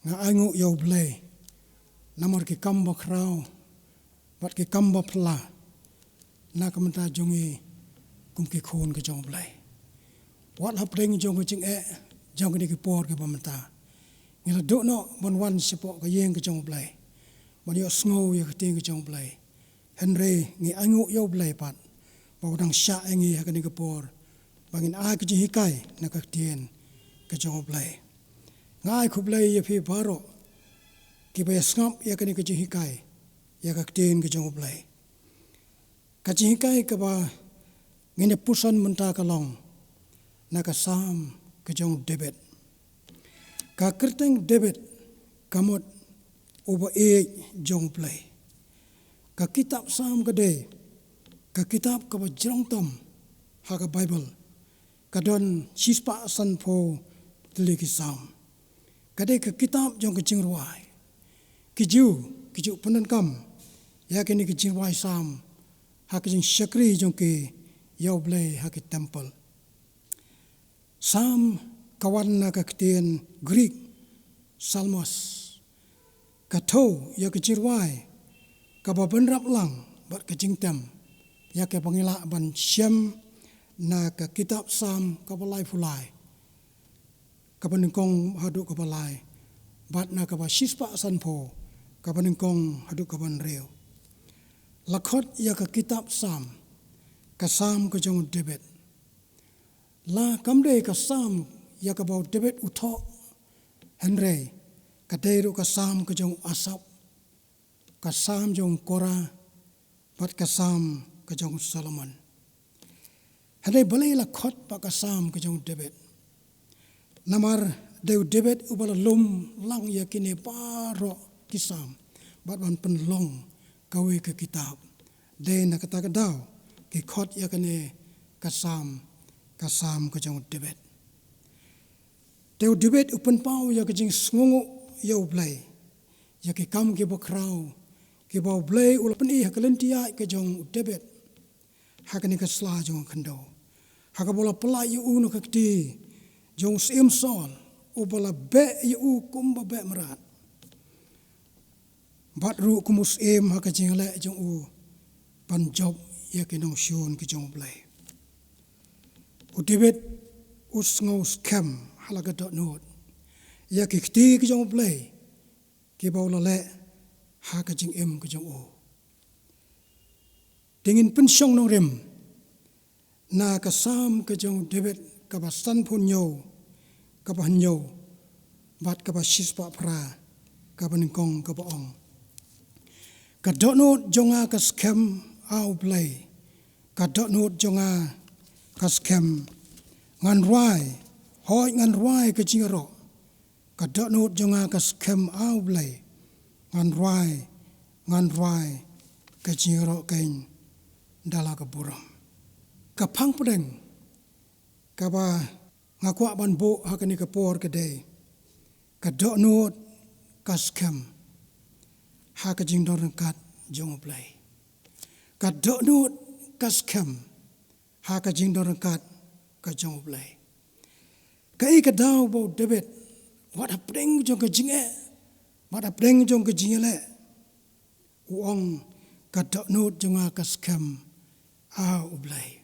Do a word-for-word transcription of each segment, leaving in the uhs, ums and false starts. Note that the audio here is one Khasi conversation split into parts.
Nga ainguh ïa U Blei namar ki kam ba khraw bad ki kam ba phylla na ka bynta jong ngi kum ki khun ka jong U Blei. Wat hapdeng jong ka jingeh jong kine ki por kiba mynta, ngi la duh noh ban wan shapoh ka ïing ka jong U Blei ban ïohsngew ïa ka ktien ka jong U Blei. Hynrei ngi ainguh ïa U Blei pat ba u dang shah ïa ngi ha kane ka por ba ngin ai ka jinghikai na ka ktien ka jong U Blei. Nga ai khublei ïa phi baroh kiba ïa sngap ïa kane ka jinghikai ïa ka ktien ka jong U Blei. Ka jinghikai kaba ngin ïa puson mynta ka long na ka Salm ka jong u David. Ka kyrteng David ka mut uba ïeit jong U Blei. Ka kitab Salm ka dei ka kitab kaba jrong tam ha ka Baibl. Ka don shispah sanphew tylli ki Salm. Ka dei ka kitab jong ka jingrwai. Ki Jiw ki ju pyndonkam ïa kine ki jingrwai Salm ha ka jingshakri jong ki ïa U Blei ha ki templ. Salm ka wan na ka ktien Greek psalmos, ka thew ïa ka jingrwai kaba bynrap lang bad ka jingtem ïa kaba ngi lah ban shem na ka kitab Salm kaba laiphew lai, kaba nyngkong haduh kaba lai, bad na kaba shispah sanphew, kaba nyngkong haduh kaba hynriew. La khot ïa ka kitab Salm ka Salm ka jong u David. La kam dei ka Salm ïa kaba u David u thoh, hynrei ka dei ruh ka Salm ka jong u Asaph, ka Salm jong u Korah, bad ka Salm ka jong u Solomon. Hynrei balei la khot ba ka Salm ka jong u David? Namar dei u David uba la lum lang ïa kine baroh ki Salm bad ban pynlong kawei ka kitab. Dei na kata ka daw ki khot ïa kane ka Salm ka Salm ka jong u David. Te u David u pynpaw ïa ka jingsngewnguh ïa U Blei ïa ki kam kiba khraw kiba U Blei u la pyni ha ka lynti ïaid ka jong u David ha kane ka sla jong ka khyndew, ha kaba u la pyllait ïa u na ka kti jong u syiem Saul, uba la beh ïa u kumba beh mrad, bad ruh kum u syiem ha ka jingïaleh jong u ban jop ïa ki nongshun ki jong U Blei. U David u sngew skhem ha la ka dohnud ïa ki kti ki jong U Blei kiba u la leh ha ka jingim ka jong u. Te ngin pynshong nongrim na ka Salm ka jong u David kaba sanphew hynñiew, kaba hynñiew bad kaba shispah phra, kaba nyngkong kaba ong: Ka dohnud jong nga ka skhem, A U Blei, ka dohnud jong nga ka skhem. Ngan rwai, hooid ngan rwai ka jingïaroh. Ka dohnud jong nga ka skhem, A U Blei, ngan rwai, ngan rwai ka jingïaroh keiñ da la ka burom. Ka phang pdeng kaba nga kwah ban buh ha kane ka por ka dei: Ka dohnud ka skhem ha ka jingdon ryngkat jong U Blei. Ka dohnud ka skhem ha ka jingdon ryngkat ka jong U Blei. Kaei ka daw ba u David, wat hapdeng jong ka jingeh, wat hapdeng jong ka jingïaleh, u ong: Ka dohnud jong nga ka skhem, A U Blei.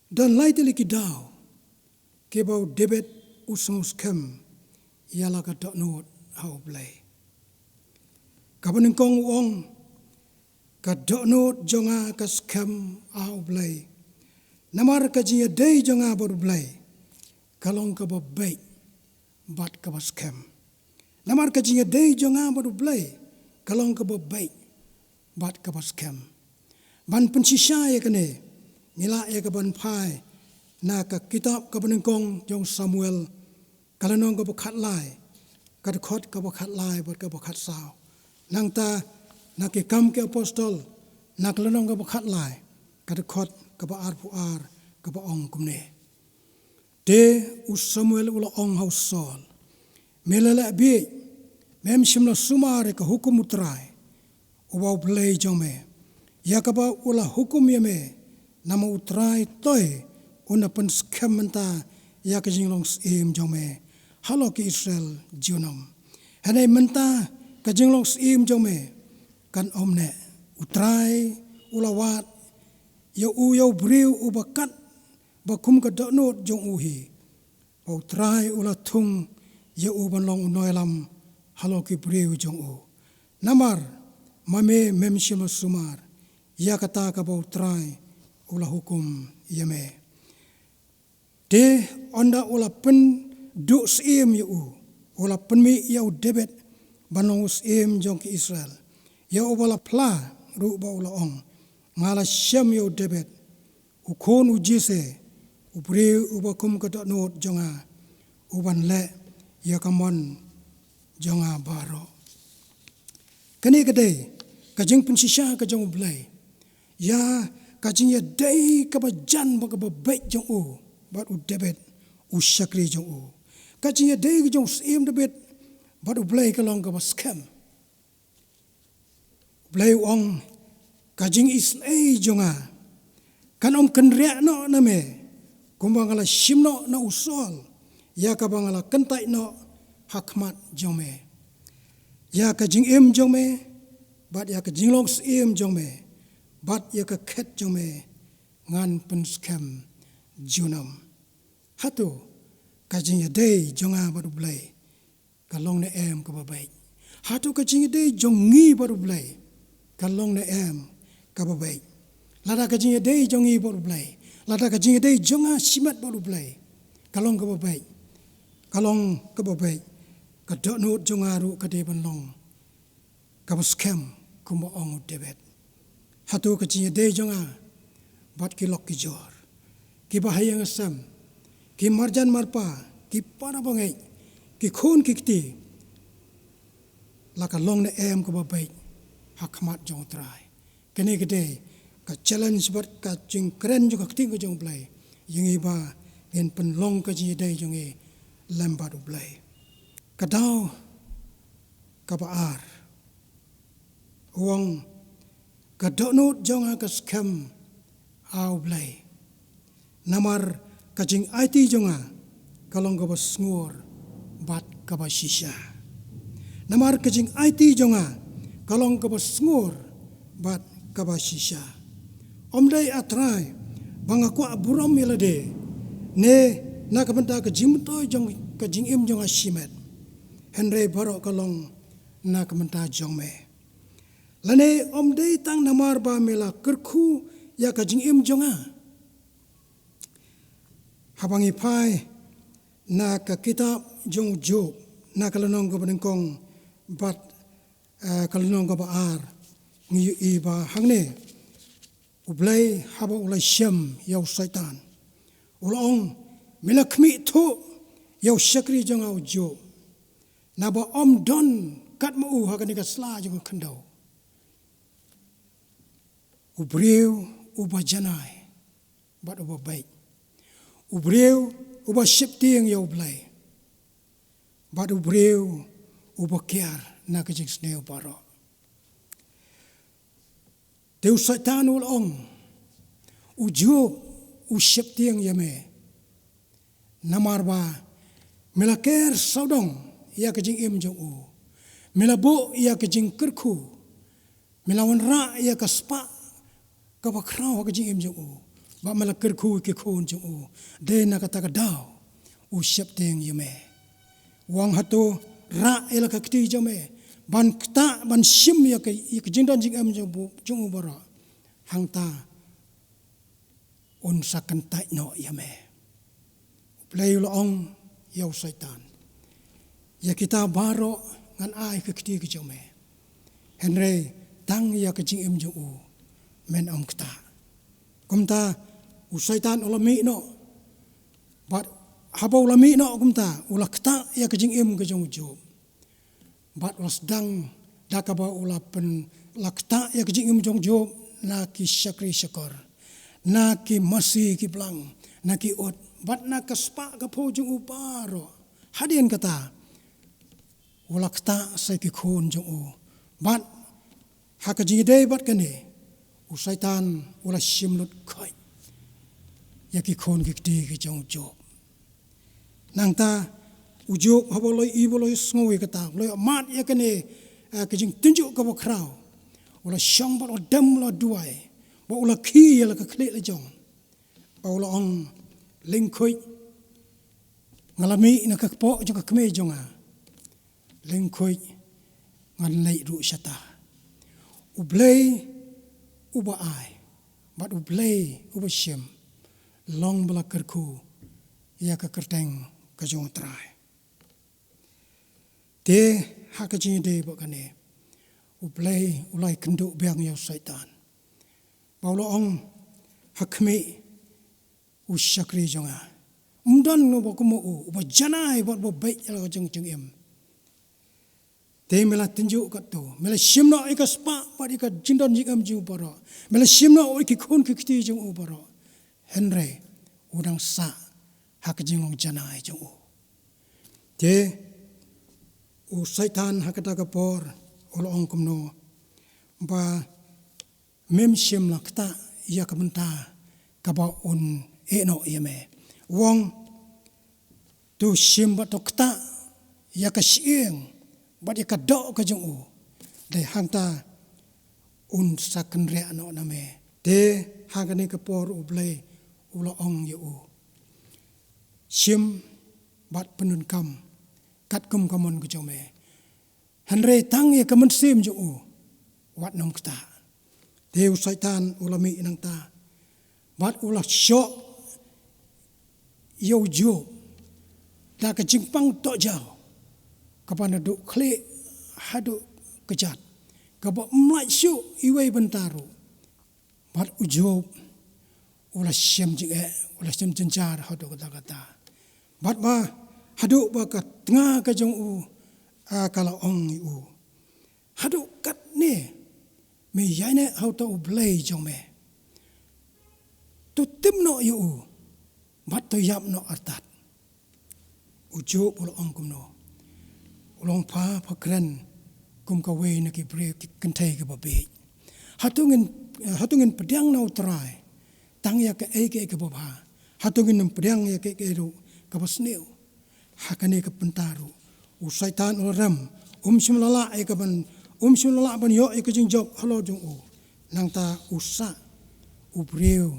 Don lai tylli ki daw kiba u David u sngew skhem ïa la ka dohnud ha U Blei. Kaba nyngkong u ong: Ka dohnud jong nga ka skhem, A U Blei, namar ka jingïadei jong nga bad U Blei ka long kaba beit bad kaba skhem. Namar ka jingïadei jong nga bad U Blei ka long kaba beit bad kaba skhem. Ban pynshisha ïa kane, ngi lah ïa ka ban phai na ka kitab kaba nyngkong jong u Samuel, ka lynnong kaba khatlai, ka dkhot kaba khatlai bad kaba khatsaw. Nangta na Ki Kam ki Apostol, na ka lynnong kaba khatlai, ka dkhot kaba arphew ar, kaba ong kumne: Te u Samuel u la ong ha u Saul: Me la leh bieit, mem shym la sumar ïa ka hukum U Trai uba U Blei jong me, ïa kaba u la hukum ïa me. Namar U Trai toi un da pynskhem mynta ïa ka jinglong syiem jong me, halor ki Israel junom. Hynrei mynta ka jinglong syiem jong me kan ym neh. U Trai u la wad ïa u, ïa u briew uba kat ba kum ka dohnud jong u hi. Ba U Trai u la thung ïa u ban long u nongïalam halor ki briew jong u. Namar ma me mem shym la sumar ïa kata kaba U Trai u la hukum ïa me. Te ynda u la pynduh syiem ïa u, u la pynmih ïa u David ban long u syiem jong ki Israel. Ïa uba la phla ruh ba u la ong, nga la shem ïa u David, u khun u Jesse, u briew uba kum ka dohnud jong nga, u ban leh ïa ka mon jong nga baroh. Kane ka dei ka jingpynshisha ka jong U Blei ïa ka jingïadei kaba jan bad kaba beit jong u bad u David, u shakri jong u. Ka jingïadei ka jong u syiem David bad U Blei ka long kaba skhem. U Blei u ong, ka jingisynei jong nga kan ym kynriah noh na me, kumba nga la shim noh na u Saul, ïa kaba nga la kyntait noh ha khmat jong me. Ïa ka jingim jong me, bad ïa ka jinglong syiem jong me, bad ïa ka khet jong me, ngan pynskhem junom. Hato ka jingïadei jong nga bad U Blei ka long ne em kaba beit? Hato ka jingïadei jong ngi bad U Blei ka long ne em kaba beit? Lada ka jingïadei jong ngi bad U Blei, lada ka jingïadei jong nga shimet bad U Blei ka long kaba beit, ka long kaba beit, ka dohnud jong nga ruh ka dei ban long kaba skhem kumba ong u David. Hato ka jingïadei jong nga bad ki lok ki jor, ki bahaïing hasem, ki marjan marpa, ki para bangeit, ki khun ki kti, la ka long ne em kaba beit ha khmat jong U Trai? Kane ka dei ka challenge bad ka jingkren jong ka ktien ka jong U Blei ïa ngi ba ngin pynlong ka jingïadei jong ngi lem bad U Blei. Ka daw kaba ar, u ong, ka dohnud jong nga ka skhem ha U Blei. Namar ka jingaiti jong nga ka long kaba sngur bad kaba shisha. Namar ka jingaiti jong nga ka long kaba sngur bad kaba shisha. Ym dei, A Trai, ba nga kwah burom ïa lade ne na ka bynta ka jingmyntoi jong ka jingim jong nga shimet, hynrei baroh ka long na ka bynta jong me. Lane ym dei tang namar ba me la kyrkhu ïa ka jingim jong nga. Haba ngi phai na ka kitab jong u Job, na ka lynnong kaba nyngkong bad, eh, ka lynnong kaba ar, ngi ïohi ba hangne U Blei haba u la shem ïa u Soitan, u la ong, me la khmih thuh ïa u shakri jong nga u Job, naba ym don katma u ha kane ka sla jong ka khyndew. U briew uba janai bad uba beit. U briew uba sheptieng ïa U Blei. Bad u briew uba kiar na ka jingsniew baroh. Te u Soitan u la ong, u Job u sheptieng ïa me. Namar ba me la ker sawdong ïa ka jingim jong u. Me la buh ïa ka jingkyrkhu. Me la wanrah ïa ka spah kaba khraw ha ka jingim jong u. Ba me la kyrkhu ïa ki khun jong u. Dei na kata ka daw u sheptieng ïa me. U ong, hato rah ïa la ka kti jong me ban ktah, ban shim ïa ka, ïa ka jingdon jingem jong u, jong u baroh. Hangta un sa kyntait noh ïa me. U Blei u la ong ïa u Soitan, ïa kita baroh ngan ai ka kti ka jong me, hynrei tang ïa ka jingim jong u men ym ktah. Kumta u Soitan u la mih noh. Bad haba u la mih noh kumta, u la ktah ïa ka jingim ka jong u Job. Bad u la sdang da kaba u la pyn, la ktah ïa ka jingim jong u Job na ki shakri shakor, na ki masi ki blang, na ki ut, bad na ka spah ka phew jong u baroh. Hadien kata u la ktah sa ïa ki khun jong u. Bad ha ka jingïadei bad kane, u Soitan u la shim lut khoit ïa ki khun ki kti ki jong u Job. Nangta U Job haba u la ïohi, ba u la ïohsngew ïa kata, u la ïohmad ïa kane, eh, ka jingtynjuh kaba khraw, u la shong bad u la dem, u la duwai, bad u la khie ïa la ka khlieh la jong, bad u la ong, lyngkhuid, nga la mih na ka kpoh jong ka kmie jong nga, lyngkhuid, ngan leit ruh shata. U Blei uba ai bad U Blei uba shim, long ba la kyrkhu ïa ka kyrteng ka jong U Trai. Te ha ka jingïadei bad kane, U Blei u la ïakynduh biang ïa u Soitan, bad u la ong, ha khmih, u shakri jong nga, ym don uba kum u, uba janai bad uba beit ïa la ka jong jingim. Te me la tynjuh katto, me la shim noh ïa ka spah bad ïa ka jingdon jingem jong u baroh, me la shim noh ïa ki khun ki kti jong u baroh, hynrei u dang sah ha ka jinglong janai jong u. Te u Soitan ha kata ka por u la ong kumno, ba mem shym la ktah ïa ka bynta kaba un ïeh noh ïa me. U ong, to shim bad to ktah ïa ka shyieng bad ïa ka doh ka jong u, dei hangta un sa kynriah noh na me. Te ha kane ka por U Blei u la ong ïa u, shim bad pyndonkam katkum ka mon ka jong me, hynrei tang ïa ka mynsiem jong u wat nym ktah. Te u Soitan u la mih nangta bad u la shoh ïa u Job da ka jingpang tohjaw, kaba naduh khlieh haduh kjat, kaba ym lait shuh iwei bynta ruh. Bad u Job u la shem jingeh, u la shem jynjar haduh katta katta. Bad ba haduh ba ka tnga ka jong u, a, ka la ong ïa u, haduh katne me ïaineh ha uta U Blei jong me? To tim noh ïa u bad to ïap noh artat. U Job u la ong kumno? U la ong, pha, pha kren kum kawei na ki briew ki kynthei kiba bieit. Hato ngin, hato ngin pdiang na U Trai tang ïa kaei kaei kaba bha? Hato ngin nym pdiang ïa kaei kaei ruh kaba sniew? Ha kane ka bynta ruh u Soitan u la rem, um shym la lah ïa ka ban, um shym la lah ban ïoh ïa ka jingjop halor jong u. Nangta u sah u briew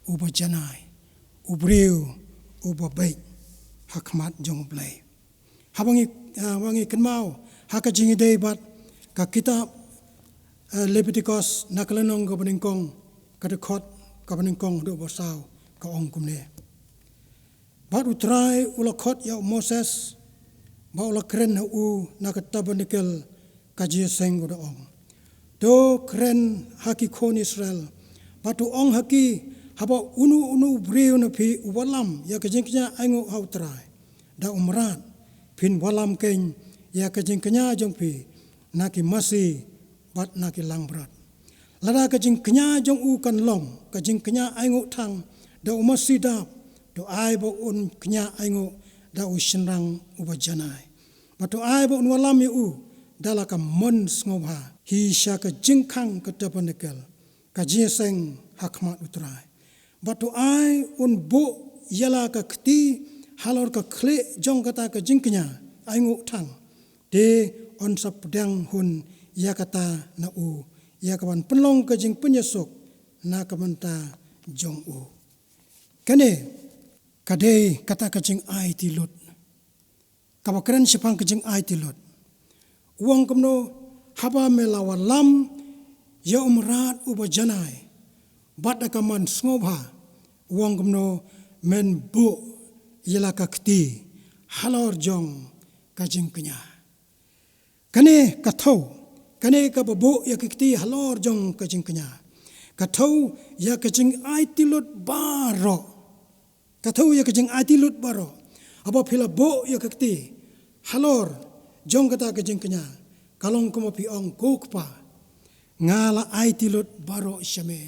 uba janai, u briew uba beit ha khmat jong U Blei. Haba ngi, ah, haba ngi kynmaw ha ka jingïadei bad ka kitab, eh, Leviticus na ka lynnong kaba nyngkong, ka dkhot kaba nyngkong haduh ba saw, ka ong kumne: Bad U Trai u la khot ïa u Moses, bad u la kren ha u na ka tabernakl ka jingïaseng, u da ong, to kren ha ki khun Israel, bad to ong ha ki, haba uno uno u briew na phi u wallam ïa ka jingkñia ainguh ha U Trai da u mrad, phin wallam keiñ ïa ka jingkñia jong phi na ki masi bad na ki langbrot. Lada ka jingkñia jong u kan long ka jingkñia ainguh thang da u masi dap, to ai ba un kñia ainguh da u shynrang uba janai. Bad to ai ba un wallam ïa u da la ka mon sngewbha hi sha ka jingkhang ka tabernakl ka jingïaseng ha khmat U Trai. Bad to ai un buh ïa la ka kti halor ka khlieh jong kata ka jingkñia ainguh thang, te un sa pdiang hun ïa kata na u, ïa ka ban pynlong ka jingpynïasuk na ka bynta jong u. Kane ka dei kata ka jingaiti lut kaba kren shaphang ka jingaiti lut. U ong kumno? Haba me la wallam ïa u mrad uba janai bad da ka mon sngewbha, u ong kumno? Men buh ïa la ka kti halor jong ka jingkñia. Kane ka thew, kane kaba buh ïa ka kti halor jong ka jingkñia, ka thew ïa ka jingaiti lut baroh. Ka thew ïa ka jingaiti lut baroh. Haba phi la buh ïa ka kti halor jong kata ka jingkñia, ka long kumba phi ong, ko Kpa, nga la aiti lut baroh sha me.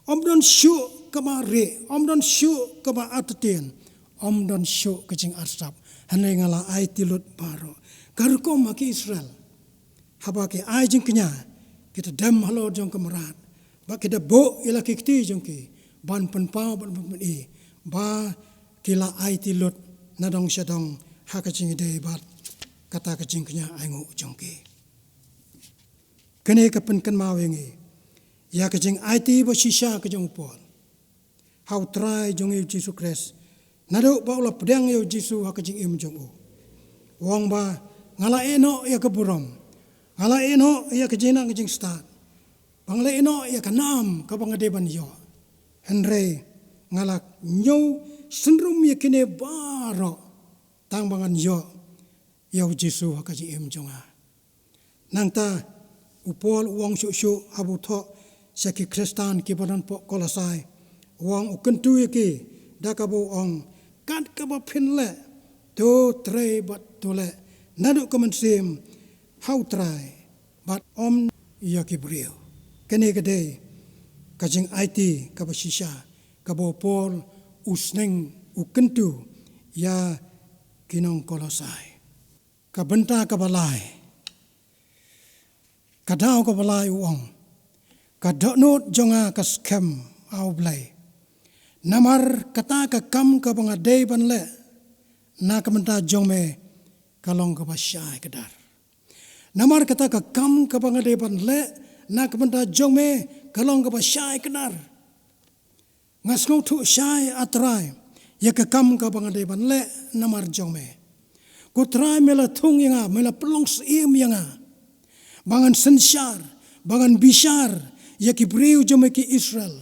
Ym don shuh kaba rieh, ym don shuh kaba artatien, ym don shuh ka jingarsap. Hynrei nga la aiti lut baroh. Ka rukom ha ki Israel, haba ki ai jingkñia, ki da dem halor jong ka mrad, bad ki da buh ïa la ki kti jong ki ban pynpaw bad ban pyni ba ki la aiti lut na dong sha dong ha ka jingïadei bad kata ka jingkñia ainguh jong ki. Kane ka pynkynmaw ïa ngi ïa ka jingaiti ba shisha ka jong u Paul ha u Trai jong ngi u Jisu Khrist, naduh ba u la pdiang ïa u Jisu ha ka jingim jong u. U ong ba, nga la ïehnoh ïa ka burom, nga la ïehnoh ïa ka jingnang ka jingstad, ba nga la ïehnoh ïa ka nam kaba nga dei ban ïoh. Hynrei nga la ñiew synrum ïa kine baroh tang ba ngan ïoh ïa u Jisu ha ka jingim jong nga. Nangta u Paul u ong shuh shuh haba u thoh sha ki Khristan kiba don hapoh Kolosai, u ong, u kyntu ïa ki da kaba u ong, kat kaba phin leh, to trei bad to leh naduh ka mynsiem ha u Trai bad ym ïa ki briew. Kane ka dei ka jingaiti kaba shisha kaba u Paul u sneng, u kyntu ïa ki nong Kolosai. Ka bynta kaba lai, ka daw kaba lai u ong, ka dohnud jong nga ka skhem, A U Blei, namar kata ka kam kaba nga dei ban leh na ka bynta jong me ka long kaba shai kdar. Namar kata ka kam kaba nga dei ban leh na ka bynta jong me ka long kaba shai kdar. Nga sngewthuh shai, A Trai, ïa ka kam kaba nga dei ban leh namar jong me. Ko Trai, me la thung ïa nga, me la pynlong syiem ïa nga ba ngan synshar, ba ngan bishar ïa ki briew jong me ki Israel,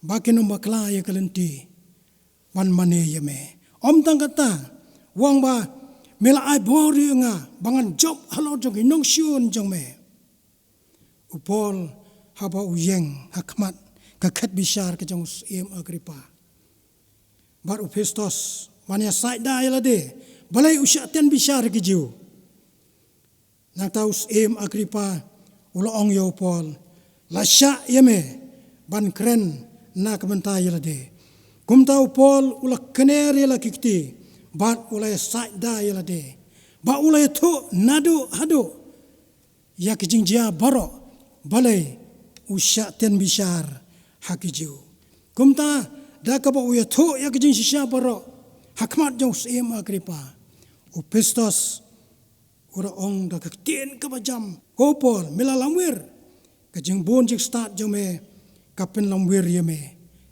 ba kin ym bakla ïa ka lynti ban mane ïa me. Ym tang kata, u ong ba me la ai bor ïa nga ba ngan jop halor jong ki nongshun jong me. U Paul haba u ïeng ha khmat ka khet bishar ka jong u syiem Agrippa bad u Festos ban ïasaid da ïa lade, balei u shah tien bishar ha ki Jiw. Nangta u syiem Agrippa u la ong ïa u Paul, la shah ïa me ban kren na ka bynta ïa lade. Kumta u Paul u la kner ïa la ki kti bad u la ïasaid da ïa lade, ba u la ïathuh naduh haduh ïa ki jingjia baroh, balei u shah tien bishar ha ki Jiw. Kumta da kaba u ïathuh ïa ki jingshisha baroh ha khmat jong u syiem Agrippa, u Festos u la ong da ka ktien kaba jam, ko Paul, me la lamwir, ka jingbun jingstad jong me ka pynlamwir ïa me.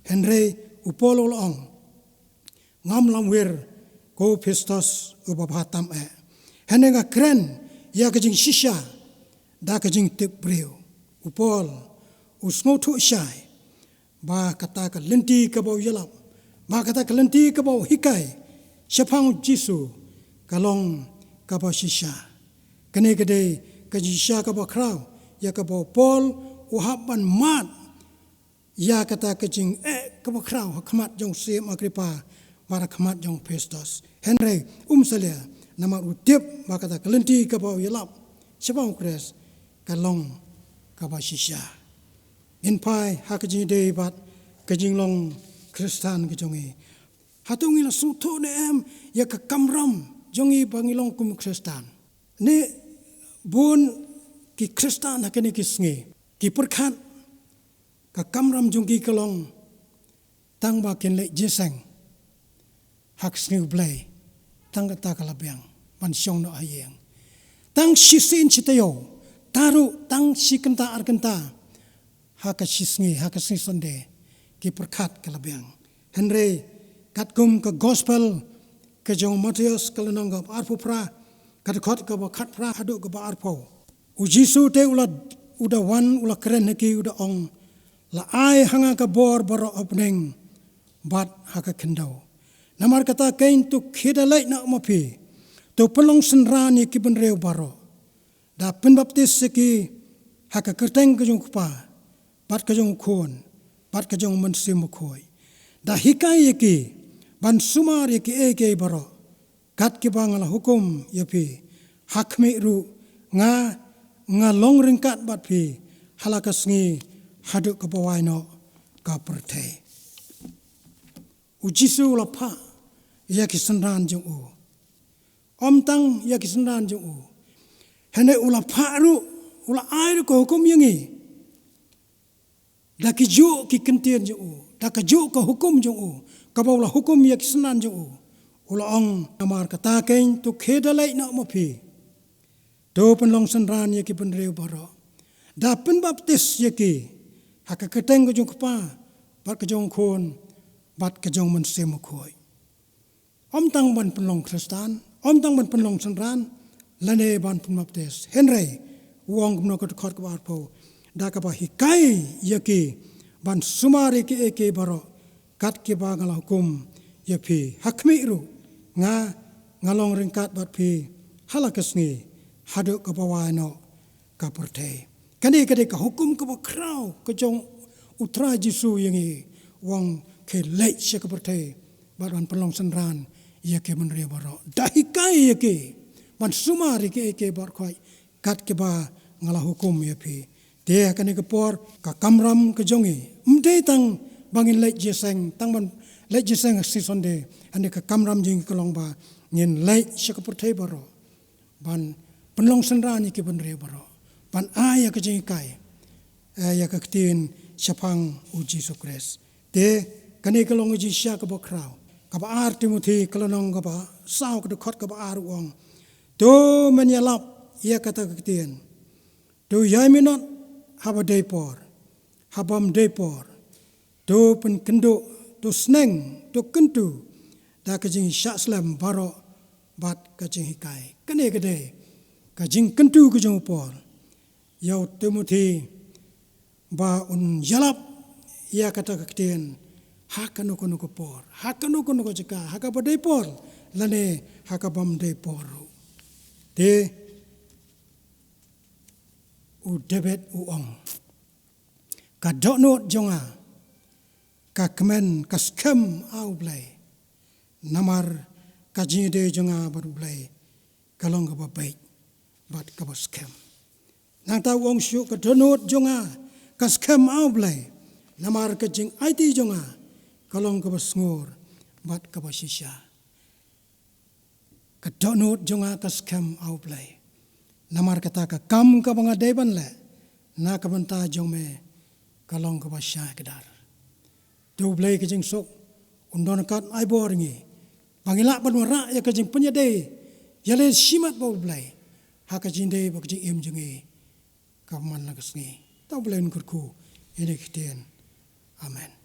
Hynrei u Paul u la ong, ngam lamwir, ko Festos uba bha tam eh. Hynrei nga kren ïa ka jingshisha da ka jingtip briew. U Paul u sngewthuh shai ba kata ka lynti kaba u ïalap, ba kata ka lynti kaba u hikai shaphang u Jisu ka long kaba shisha. Kane ka dei ka jingshisha kaba khraw ïa kaba u Paul u hap ban mad ïa kata ka jingeh kaba khraw ha khmat jong u syiem Agrippa bad ha khmat jong u Festos. Hynrei um salia, namar u tip ba kata ka lynti kaba u ïalap shaphang u Khrist ka long kaba shisha. Ngin phai ha ka jingïadei bad ka jinglong Khristan ka jong ngi. Hato ngi la sngewthuh ne em ïa ka kamram jong ngi ba ngi long kum Khristan? Ne bun ki Khristan ha kine ki sngi ki pyrkhat ka kamram jong ki ka long tang ba kin leit jingïaseng ha ka sngi U Blei, tang kata ka la biang ban shong noh ha ïing. Tang shisien shi taïew, tang ruh tang shi kynta ar kynta ha ka shi sngi, ha ka sngi Sunday, ki pyrkhat ka la biang. Hynrei katkum ka Gospel ka jong u Mathaios ka lynnong kaba arphew phra, ka dkhot kaba khatphra haduh kaba arphew, u Jisu te u la, u da wan, u la kren ha ki, u da ong, la ai ha nga ka bor baroh ha bneng bad ha ka khyndew. Namar kata keiñ to khie da leit noh ma phi, to pynlong synran ïa ki bynriew baroh, da pynbaptis ïa ki ha ka kyrteng ka jong u Kpa bad ka jong u Khun bad ka jong u Mynsiem Bakhuid, da hikai ïa ki ban sumar ïa kiei kiei baroh kat kiba nga la hukum ïa phi. Ha khmih ruh nga, nga long ryngkat bad phi ha la ka sngi haduh kaba wai noh ka pyrthei. U Jisu u la phah ïa ki synran jong u. Ym tang ïa ki synran jong u, hynrei u la phah ruh, u la ai ruh ka hukum ïa ngi. Da ki juh ki ktien jong u, da ka juh ka hukum jong u, kaba u la hukum ïa ki synran jong u, U la ong, namar kata keiñ to khie da leit noh ma phi, to pynlong synran ïa ki bynriew baroh, da pynbaptis ïa ki ha ka kyrteng ka jong u Kpa bad ka jong u Khun bad ka jong u Mynsiem Bakhuid. Ym tang ban pynlong Khristan, ym tang ban pynlong synran lane ban pynbaptis, hynrei u ong kumno ka dkhot kaba arphew, da kaba hikai ïa ki ban sumar ïa kiei kiei baroh kat kiba nga la hukum ïa phi. Ha khmih ruh nga, nga long ryngkat bad phi ha la ka sngi haduh kaba wai noh ka pyrthei. Kane ka dei ka hukum kaba khraw ka jong u Trai Jisu ïa ngi, u ong khie leit sha ka pyrthei bad ban pynlong synran ïa ki bynriew baroh, da hikai ïa ki ban sumar ïa kiei kiei baroh khoit kat kiba nga la hukum ïa phi. Te ha kane ka por ka kamram ka jong ngi ym dei tang ba ngin leit jingïaseng, tang ban leit jingïaseng ha Sngi Sunday. Hane ka kamram jong ngi ka long ba ngin leit sha ka pyrthei baroh ban pynlong synran ïa ki bynriew baroh, ban ai ïa ka jinghikai, eh, ïa ka ktien shaphang u Jisu Khrist. Te kane ka long ka jingshisha kaba khraw. Kaba ar Timothi ka lynnong kaba saw ka dkhot kaba ar u ong, to men ïalap ïa kata ka ktien, to ïai minot haba dei por, ha bym dei por, to pynkynduh, to sneng, to kyntu da ka jingshah slem baroh bad ka jinghikai. Kane ka dei ka jingkyntu ka jong u Paul ïa u Timothi ba un ïalap ïa kata ka ktien ha kano kano ka por, ha kano kano ka jaka, ha kaba dei por lane ha ka bym dei por ruh. Te u David u ong, ka dohnud jong nga ka kmen, ka skhem ha u Blei, namar ka jingïadei jong nga bad u Blei ka long kaba beit bad kaba skhem. Nangta u ong shuh, ka dohnud jong nga ka skhem ha u Blei, namar ka jingaiti jong nga ka long kaba sngur bad kaba shisha. Ka dohnud jong nga ka skhem ha u Blei, namar kata ka kam kaba nga dei ban leh na ka bynta jong me ka long kaba shai kdar. To u Blei ka jingsuk un don ryngkat, ai bor ïa ngi ba ngin lah ban wanrah ïa ka jingpynïadei ïaleh shimet bad u Blei ha ka jingdei bad ka jingim jong ngi kaba man la ka sngi. To u Blei un kyrkhu ïa kine ki ktien. Amen.